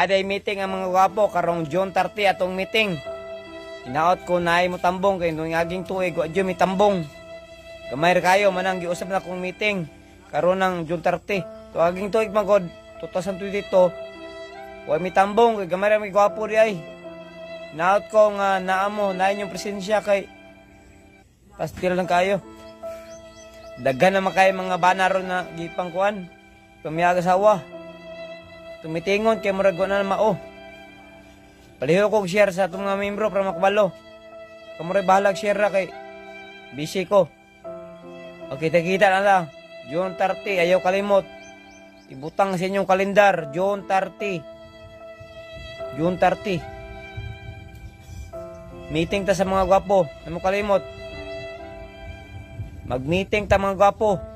Aday meeting ang mga gwapo karong June 30 atong meeting. Hinaot ko naay mo tambong kay nung aging tuig wa jud mi tambong. Gamay ra kayo manang giusap na kong meeting karon ng June 30. To aging tuig man gud 2022. Wa mi tambong kay gamay ra mi gwapo di ay. Hinaot ko nga naa mo naay inyong presensya kay pastil lang kayo. Daghan naman kayo mga bana ron na gipang kuan. Pamiyaga sawa. Tumitingon kay murag na mao. Palihog kog share sa atong mga membro para makabalo. Kamuray bahalag share ra kay busy ko. O kita-kita na lang. June 30, ayaw kalimot. Ibutang sa inyong kalendar, June 30. June 30. Meeting ta sa mga gwapo, ayaw mo kalimot. Mag-meeting ta mga gwapo.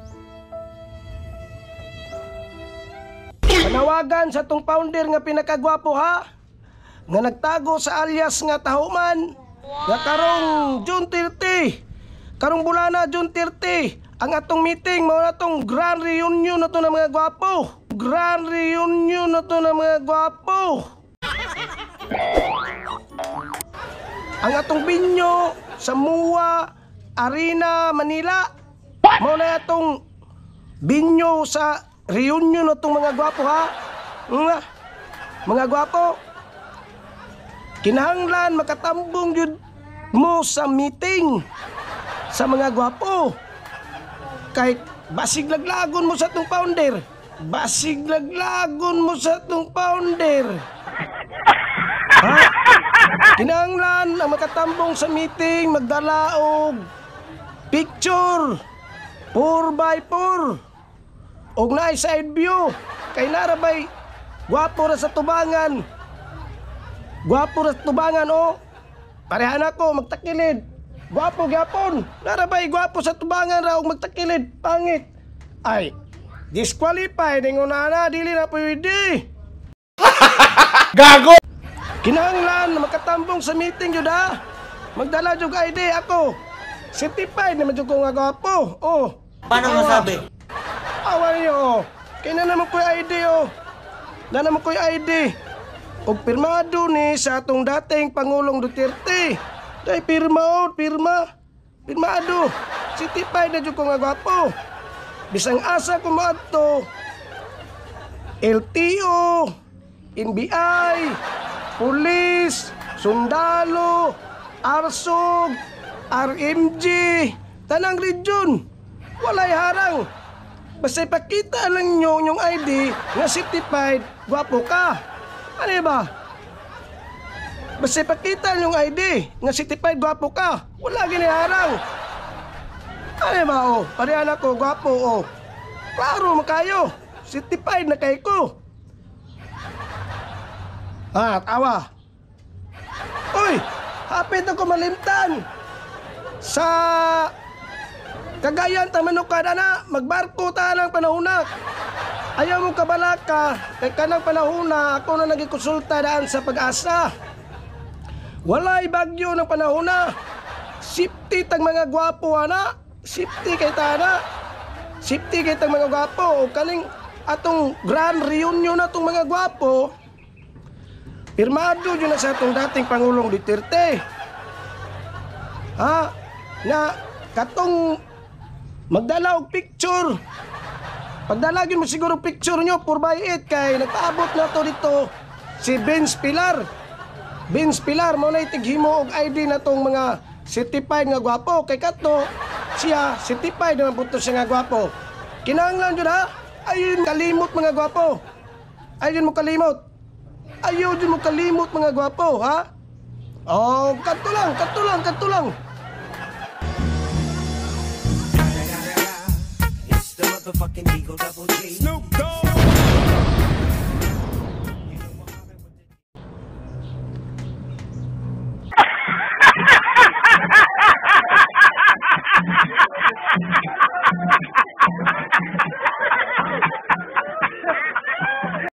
Panawagan sa tong founder nga pinakagwapo ha, nga nagtago sa alias nga Tahuman, nga karong June 30, karong bulana June 30, ang atong meeting mao na tong grand reunion na to ng mga gwapo. Grand reunion na to ng mga gwapo. Ang atong binyo sa Mua Arena, Manila. Mao na atong binyo sa reunion na itong mga gwapo ha. Nga, mga gwapo, kinahanglan makatambong jud mo sa meeting sa mga gwapo. Kahit basig laglagon mo sa itong founder. Basig laglagon mo sa itong founder. Ha? Kinahanglan ang makatambong sa meeting magdala og picture 4x4 og naay side view kay narabay gwapo ra sa tubangan. Gwapo ra sa tubangan o. Parehan ako magtakilid. Gwapo gyapon. Narabay gwapo sa tubangan ra og magtakilid pangit. Ay, disqualified ningon ana, dili na pwede. Gago! Kinahanglan makatambong sa meeting jud ha. Magdala jud ID ako. Certified naman jud ko nga gwapo. Oh. Paano masabi? Awa niyo oh. Kay na naman ko'y ID oh. Na naman ko'y ID. Og pirmado ni sa atong dating Pangulong Duterte. Day pirma oh, pirma. Pirmado. Certified na jud ko nga gwapo. Bisang asa ko moadto. LTO, NBI, Pulis, Sundalo, Arsog, RMG, tanang region. Walay harang. Basta ipakita lang nyo yung ID nga certified, gwapo ka. Ano ba? Basta ipakita yung ID nga certified, gwapo ka. Wala gini harang. Ano ba oh? Parehan ako, gwapo oh. Klaro makayo. Certified na kay ko. Ah, tawa. Uy, hapit ako malimtan. Sa Cagayan ta manukad ana, magbarko ta ng panahuna. Ayaw mo kabalaka, kay kanang panahuna ako na nagikonsulta daan sa Pag-asa. Walay bagyo ng panahuna. Safety tag mga gwapo ana, safety kay tana. Safety kay tag mga gwapo. O kaning atong grand reunion na atong mga gwapo. Pirmado yun na sa atong dating Pangulong Duterte. Ha? Na katong magdala og picture. Pagdala gyud mo siguro picture nyo 4x8 kay nagpaabot na to dito si Vince Pilar. Vince Pilar mo na itighimo og ID na tong mga certified nga gwapo kay kato siya certified naman puto siya nga gwapo. Kinahanglan jud ha. Ayun kalimot mga gwapo. Ayun mo kalimot. Ayaw jud mo kalimot mga gwapo ha. Oh, kadto lang, kadto lang, kadto lang. It's the motherfucking Eagle Double G. Snoop Dogg!